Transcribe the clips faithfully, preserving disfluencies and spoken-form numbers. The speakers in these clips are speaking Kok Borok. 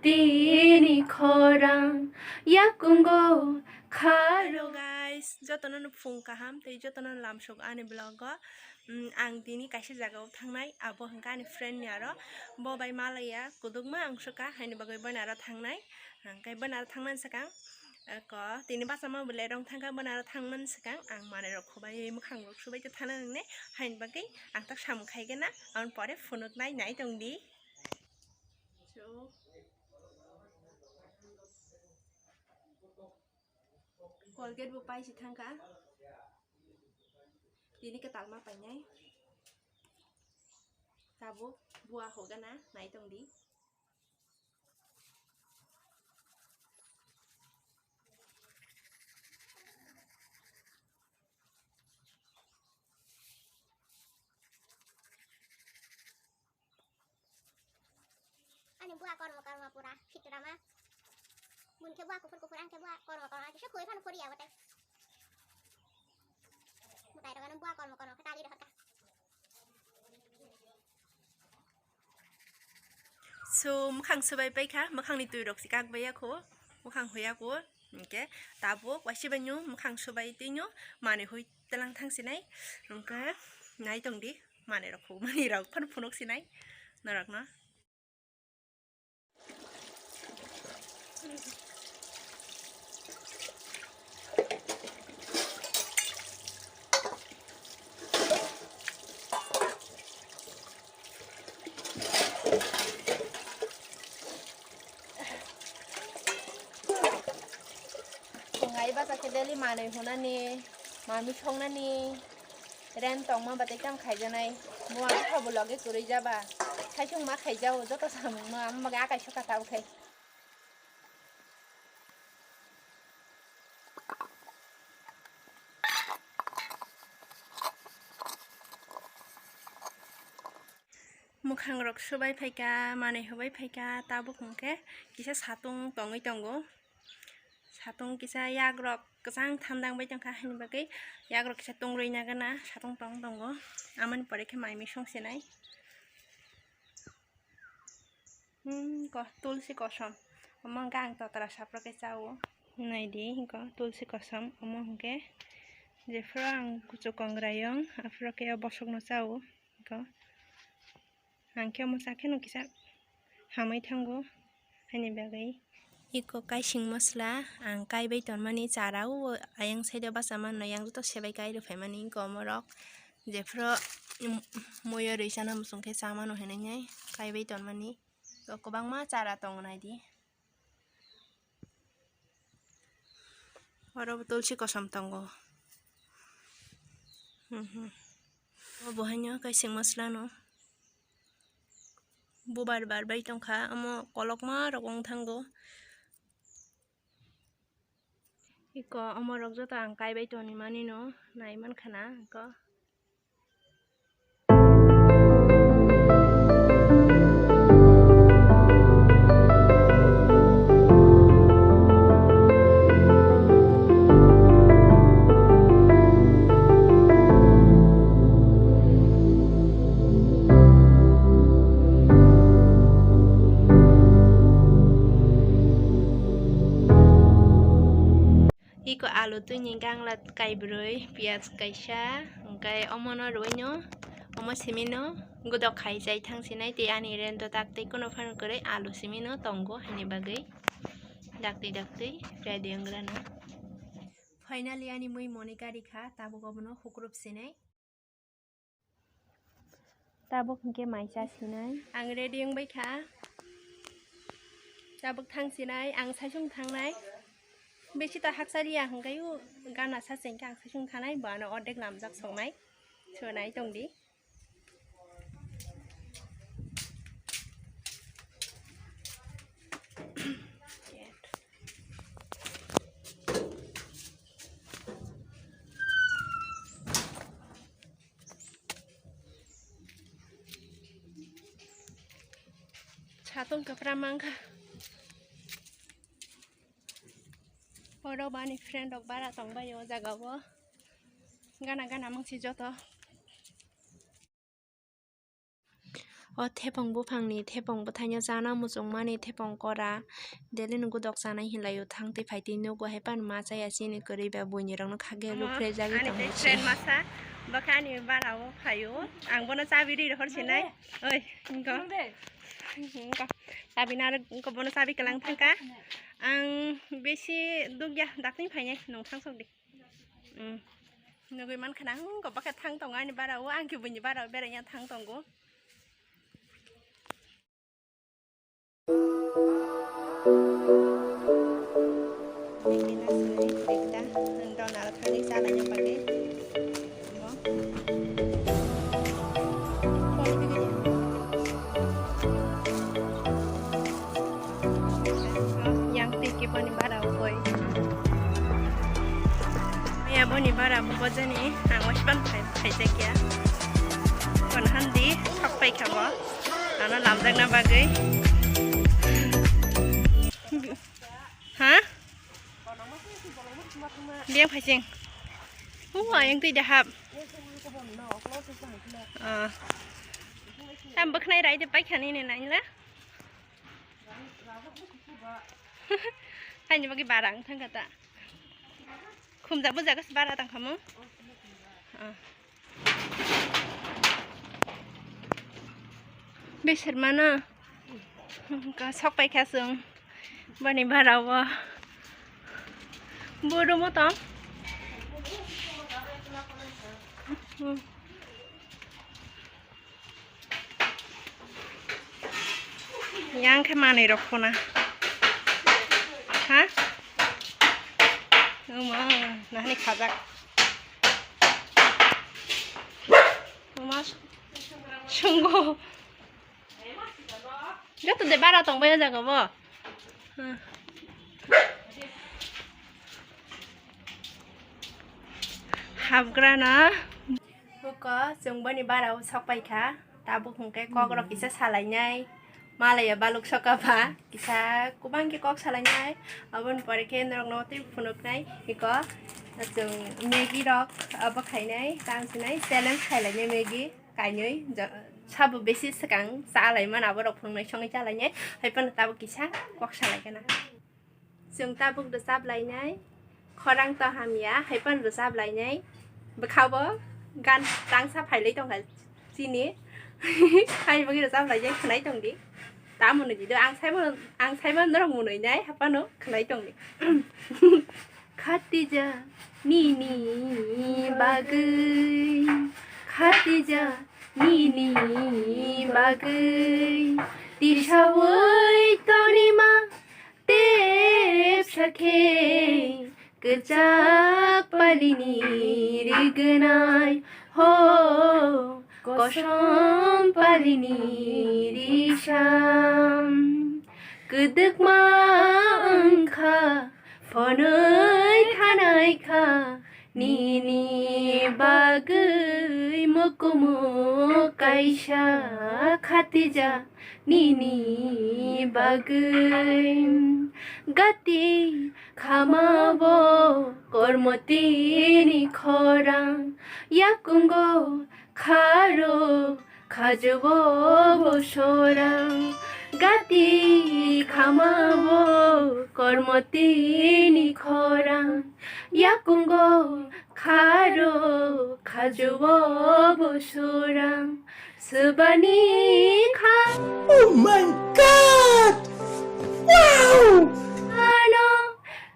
Tini khorang yakungo kharo. Hello guys, jotono no phung kaham tei jotono no lamsok ani vlog o. Mm, ang tini kaisa jaga o thangnai, abo hwnkha ani friend ni aro. Bo bai malaya kudukma ang sukha, haini bagwi boni aro thangnai. Hwnkhe boni aro thangnani swkang, eko, tini bachama bo lerong thangkha, boni aro thangmani swkang ang manwi rok khubai, mwkhang rok subai tei thana nwngnai, haini bagwi ang tak samung khai gana, aboni pore phunuknai, nai tongdi. So, Colgate bo paisi thangkha. Tini kwtal ma painai. Tabuk bua hogana nai tongdi. Ani bua kormo kormo pura fitrama. Bun khe bua kuphur kuphur, ang khe bua kormo kormo, kisa khui phano phuri ya bote. Mutai rogano bua kormo kormo khe tali rohorkha. So, mwkhang subai paikha, mwkhangni twi rok si kak bai yakho, mwkhang huya kho, hwnkhe tabuk waisi bai nw mwkhang subai twi nw manwi hui tlang thang sinai, hwnkhe nai tongdi. Manwi rok phunukmani rok phano phunuk sinai norokno. Ngai basa khe daily manwi hunani, mami songnani, rent tongma batai tang khaijanai. Bo ang kha bo loge kwrwi jaba. Khaisung ma khaijao joto samung no, amo bagai akai soka tao khai. Mwkhang rok subai phaikha, manwi hubai phaikha, tabuk hwnkhe kisa satung tongwi tongo. Satung kisa yak rok kwchang thandang bai tongkha, haini bagwi yak rok kisa tongrwi nagana satung tong tongo. Amoni pore khe mai mui song sinai. Hmm, ko, tulsi kosom. Omo hwnkhe ang totra sapra khe chao. Naidi, ko, tulsi kosom. Omo hwnkhe jephuru ang kuchuk kongrayong, aphuru khe o bosokno chao. Ko, ang khe omo cha kheno kisa hamwi thango, haini bagwi. Iko kaising mosla ang kaibai tonmani chara o ayang side o bachama noi, ang joto sebai kai rw phaimani iko omorok. Jephuru, um, muiyo rwi chana muchung khe chamano hinwi kaibai tonmani. Iko kwbangma chara tongo naidi. Oro bo tulsi kosom tongo. Hmm, hmm. O bo haino kaising mosla no. Bubar bar bai tongkha, omo kolokma rok wng thango. Iko omo rok joto ang kaibai tongmani no nai mankha na iko. Iko alu twini gangla kaibrwi, piyaj kaisa, hwnkhe omono rwino, omo simino godok khai chai thang sinai tei ani rento tak tei kono phano kwrwi alu simino tongo haini bagwi daktwi daktwi ready wng rwna. Finally ani mui Monika rikha, tabuk obono hukrup sinai. Tabuk hwnkhe mai cha sinai. Ang ready wng bai kha. Tabuk thang sinai, ang saichung thangnai. Besi ta haksa riya hwnkhe o gana sa chengkhe ang saichung thangnai, bo ano ordek lamjak songnai. So nai tongdi. Satung kwpra mankha. Oro bani friend rok bara tongbai o jaga o. Gana gana mangsi joto. O thepong buphangni thepong bwthaino chana muchungmani thepong kora. Daily no godok chanai hinlaio, thang twi phai twi nugo, hai phano ma chaya chini kwrwi ba buini rokno khakhe rwphrejagwi tongo. Friend masa, bokhe ani bara o phaio. Ang bono chabi ri rohor sinai. Oi, wngkha. Wngkha. Chabi naro wngkha, bono chabi kwlang thangkha. Ang bisi dukya, dakti phainai, nwng thang sok di. Mm. Nugui mankha na, hmm, kobakhe thang tongo ani bara o, ang khe buini bara o beraina thang tongo. Nini nasri, ekta, nwng dona thani chalai nang bagwi. Mo. Yang tiki boni bara koi. Ya boni bara bojani ang waspan phai phai jakya. Kon handi thok pai khabo. Ano lamjak na bagwi. Ha? Biang phaising. Ua yang tui dahap. Ah. Tam bwkhnai rai de pai khani ne nai la. Haini bagwi bara wng thang kha ta. Khumjak bujak se bara tang kha mo. Ah. Beser mano. Ka sok pai kha chwng. Bani bara o. Buru mo tong. Yang khe manwi rok khuna. Ha? Omo, nahani khajak. Omo, sungo. Joto de bara tong bai o jaga bo. Hapgra na. Buko chwng boni bara o sok pai kha. Tabuk hwnkhe kok rok kisa salainai. Malaya baluk soka ba kisa kubang khe kok salainai. Aboni pore khe norok no tei phunuknai. Iko chwng Maggi rok abo khainai. Tang sinai challenge khailainai Maggi. Kainwi ja-, sabo besi swkang cha lai mano, aborok phunuknai songwi cha lainai, hai phano tabuk kisa kok sa lai gana. Chwng tabuk rwchap lainai, khorang to hamya, hai phano rwchap lainai, bwkha bo gan tangsa phailai tongkha chini, hai bagwi rwchap lainai, khwnai tongdi. Tamo nw di do, ang saimano, ang saimano norok mwnwi nai, hai phano khwnai tongdi. Khatija nini bagwi, Khatija nini bagwi, tisaui tonima tepsa khe, kwchak palini rignai ho, kosom palini risam, kwdwkma wngkha. Phonoi khanai kha nini bagwi mukumu kaisa, Khatija nini bagwi. Gati khama bo kormotini khorang, yakungo kharo khajuo bo sorang, gati khama bo kormotini khorang, yakungo kharo khajuo bo sorang, swbani kha. Oh my God! Wow! Ano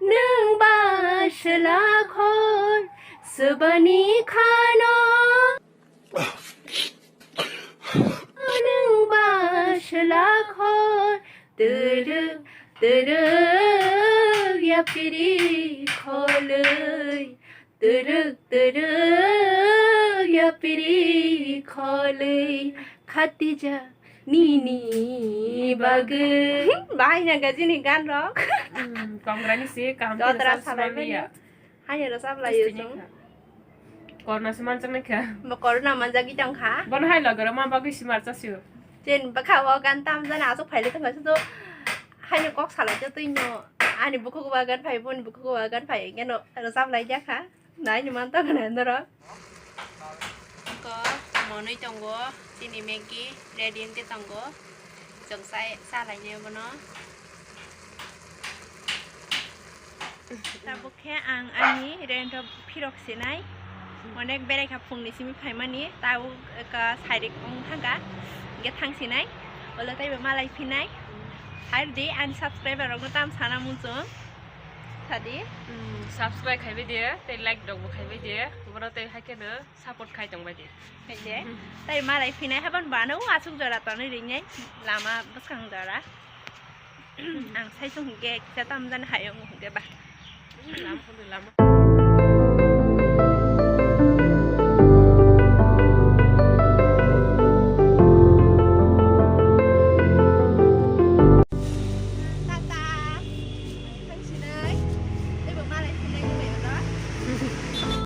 nwng ba swlakhor, swbani khano. Nwng ba swlakhor, twrwk twrwk yapiri kholwi, twrwk twrwk yapiri kholwi, Khatija nini bagwi. Bahai na gajini gan rok. Hmm, kongrani se kaham. Dotra khe salai mani. Haino rwchap lai o chwng. Corona se manjaknai kha. Bo corona manjagwi tong kha. Bono hai loge rok ma bagwi se marcha sio. Chen bwkha o gan tam jani aswk phailai tong kha, sudo haino kok salai twi no. Ani bukhuk o gan phai, boni bukhuk o gan phai, hwnkhe no rwchap lai ya kha. Nai ni man tong kha nai norok. Ko Monwi tongo, chini Maggi ready wngwi tongo. Chwng chai, cha lainai bono. Tabuk khe ang ani rent o phirok sinai. Onek berai kha phungni simi phaimani, tabuk ka sairik wng thangkha, hingke thang sinai. Olo taibo malai phinai. Hai di ani subscriber rokno tam sana muchung. Sadi. Hmm, subscribe khaibai di, tei like rokbo khaibai di. Boro tei haikhe no support khai tongbai di. Hai de. Tai malai phinai haban bana o asuk jora tonwi rinai lama bwskang jora. Ang sai sung hingke kisa tam jani hayo hingke ba.